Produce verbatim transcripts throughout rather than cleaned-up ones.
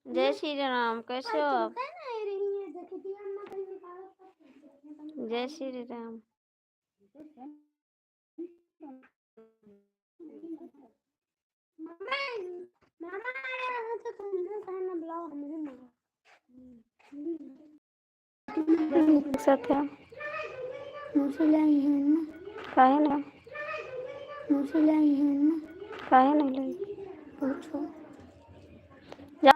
जय श्री राम, कैसे हो आप? जय श्री राम। साथ है। मुझे लाई है ना। काहे ना? मुझे लाई है ना। काहे नहीं लाई? पूछो। जा।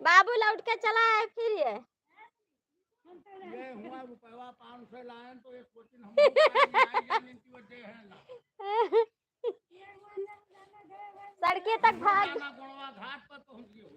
बाबू लौट के चला आए फिर ये। ये हुआ रुपया पाँच सौ लायन तो एक कोचिन हम लोग का नहीं आई जाने की वजह है ना। सड़के तक भाग। ना गोड़वा घाट पर पहुंच गयो।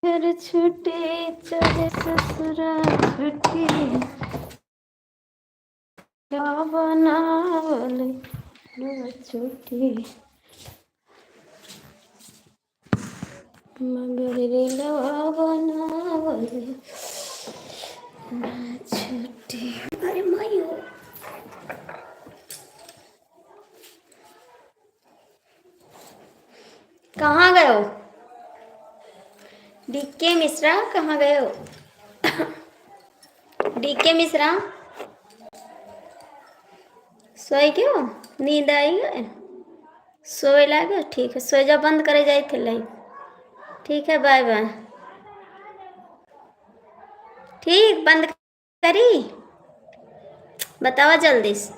घर छूटे चाहे ससुरा छूटे, का बनावल ना छूटे, मगर दिलवा बनावल ना छूटे। अरे माई हो। कहाँ गए हो? डीके मिश्रा, कहाँ गए हो? डीके मिश्रा, सोए गए हो? नींद आई है? सोए लागे? ठीक है, सोए जाओ, बंद करे जाए थे लाइव। ठीक है, बाय बाय। ठीक, बंद करी? बतावा जल्दी से।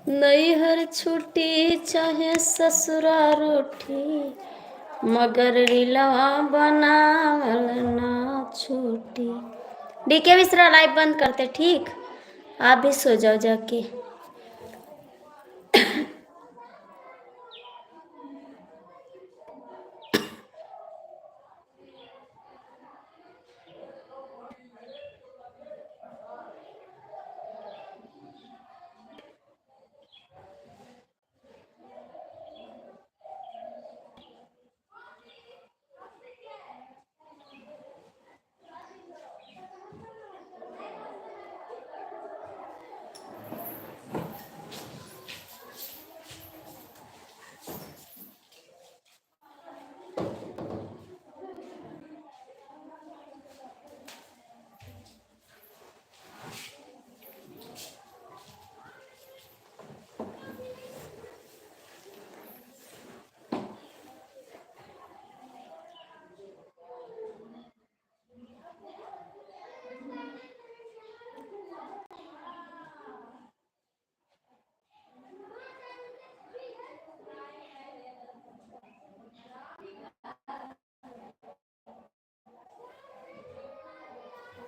नैहर छूटी चाहे ससुरा रूठी, मगर दिलवा बनावल ना छूटी। डीके मिश्रा, लाइव बंद करते, ठीक? आप भी सो जाओ जाके।